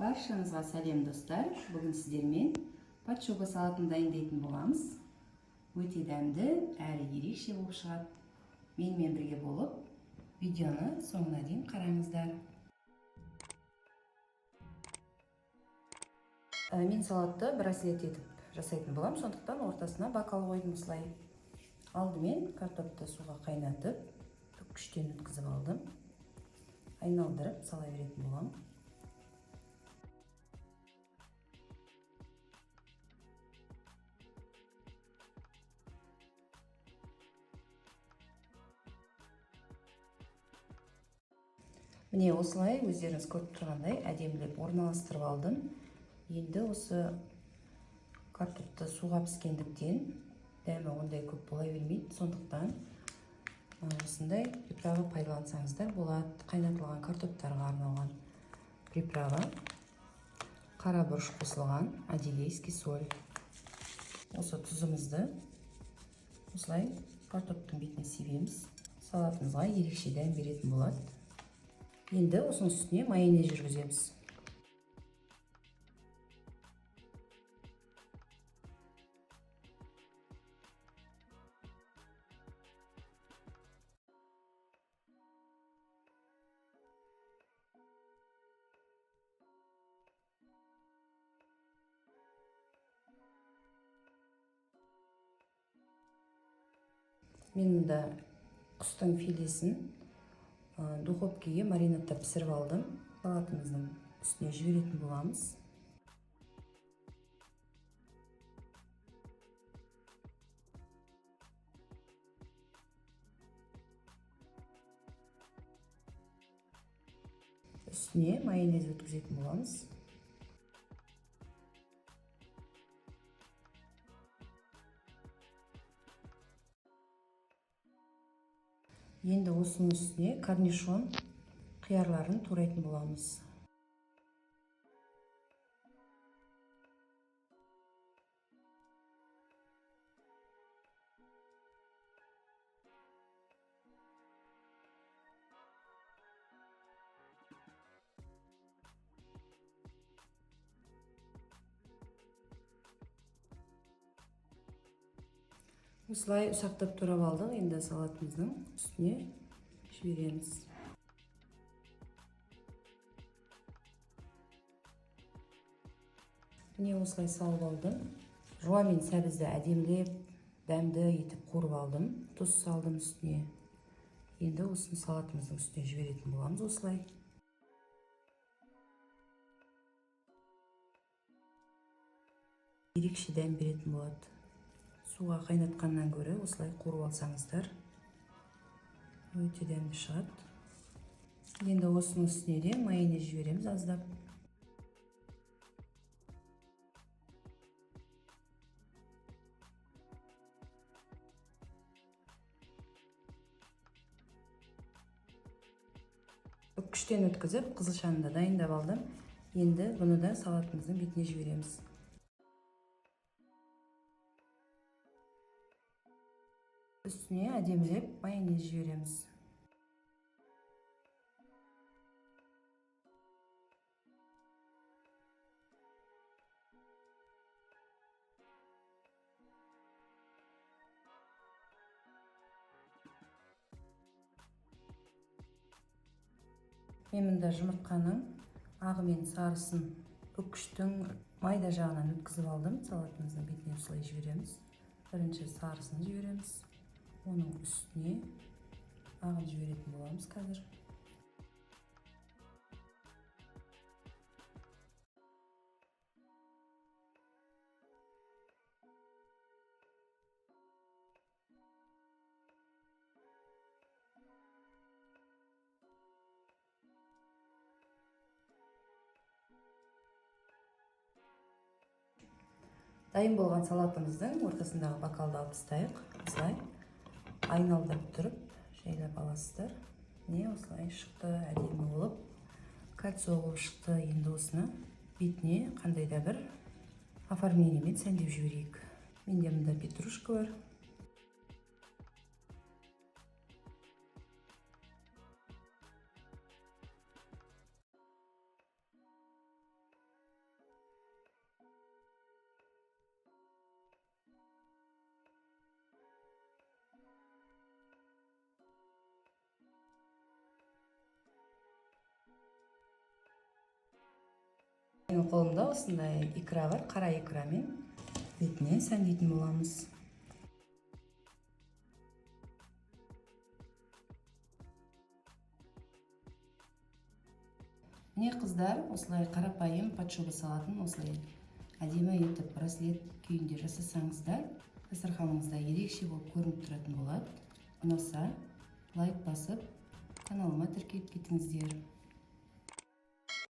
Баршаңызға сәлем, достар! Бүгін сіздермен подшоба салатын дайындайтын боламыз. Өте дәмді әрі ерекше болып шығады. Менімен бірге болып, видеоны соңына дейін қараңыздар. Мен салатты браслет етіп жасайтын боламын, сондықтан ортасына бокал қойдым осылай. Алдымен картопты суға қайнатып, үккіштен өткізіп алдым. Айналдырып сала беретін боламын. Міне, осылай өздеріңіз көріп тұрғандай әдемілеп орналастырып алдым. Енді осы картопты суға піскендіктен дәмі ондай көп бола бермейді, сондықтан осындай приправа пайдалансаңыздар болады. Қайнатылған картоптарға арналған приправа, қара бұрыш қосылған адыгейский соль. Осы тұзымызды осылай картоптың бетіне себеміз. Салатымызға ерекше дәм беретін болады. Енді осының үстіне майонез жүргіземіз. Мен мында құстың филесін духовкеге маринадта пісіріп алдым. Салатымыздың үстіне жіберетін боламыз. Үстіне майонез өткізетін боламыз. Енді осының үстіне корнишон қиярларын турайтын боламыз. Осылай ұсақтап турап алдық. Енді салатымыздың үстіне жібереміз. Міне, осылай салып алдым. Жуа мен сәбізді әдемілеп, дәмді етіп қуырып алдым. Тұз салдым үстіне. Енді осыны салатымыздың үстіне жіберетін боламыз осылай. Ерекше дәм беретін болады. Суға қайнатқаннан гөрі осылай қуырып алсаңыздар өте дәмді шығады. Енді осының үстіне де майонез жібереміз аздап. Үккіштен өткізіп, қызылшаны да дайындап алдым. Енді бұны да салатымыздың бетіне жібереміз. Үстіне әдемілеп майонез жібереміз. Мен мында жұмыртқаның ағы мен сарысын үккіштің майда жағынан өткізіп алдым. Салатымыздың бетіне осылай жібереміз. Бірінші сарысын жібереміз. Оның үстіне ағын жіберетін боламыз қазір. Дайын болған салатымыздың ортасындағы бокалды алып тастайық. Осылай айналдырып тұрып жайлап аласыздар. Міне, осылай шықты, әдемі болып кольцо болып шықты. Енді осыны бетіне қандай да бір оформлениемен сәндеп жіберейік. Менде мында петрушка бар. Менің қолымда осындай икра бар, қара икрамен бетінен сәндейтін боламыз. Міне, қыздар, осылай қарапайым подшоба салатын осылай әдемі етіп браслет күйінде жасасаңыздар, дастарханыңызда ерекше болып көрініп тұратын болады. Ұнаса, лайк басып, каналыма тіркеліп кетіңіздер.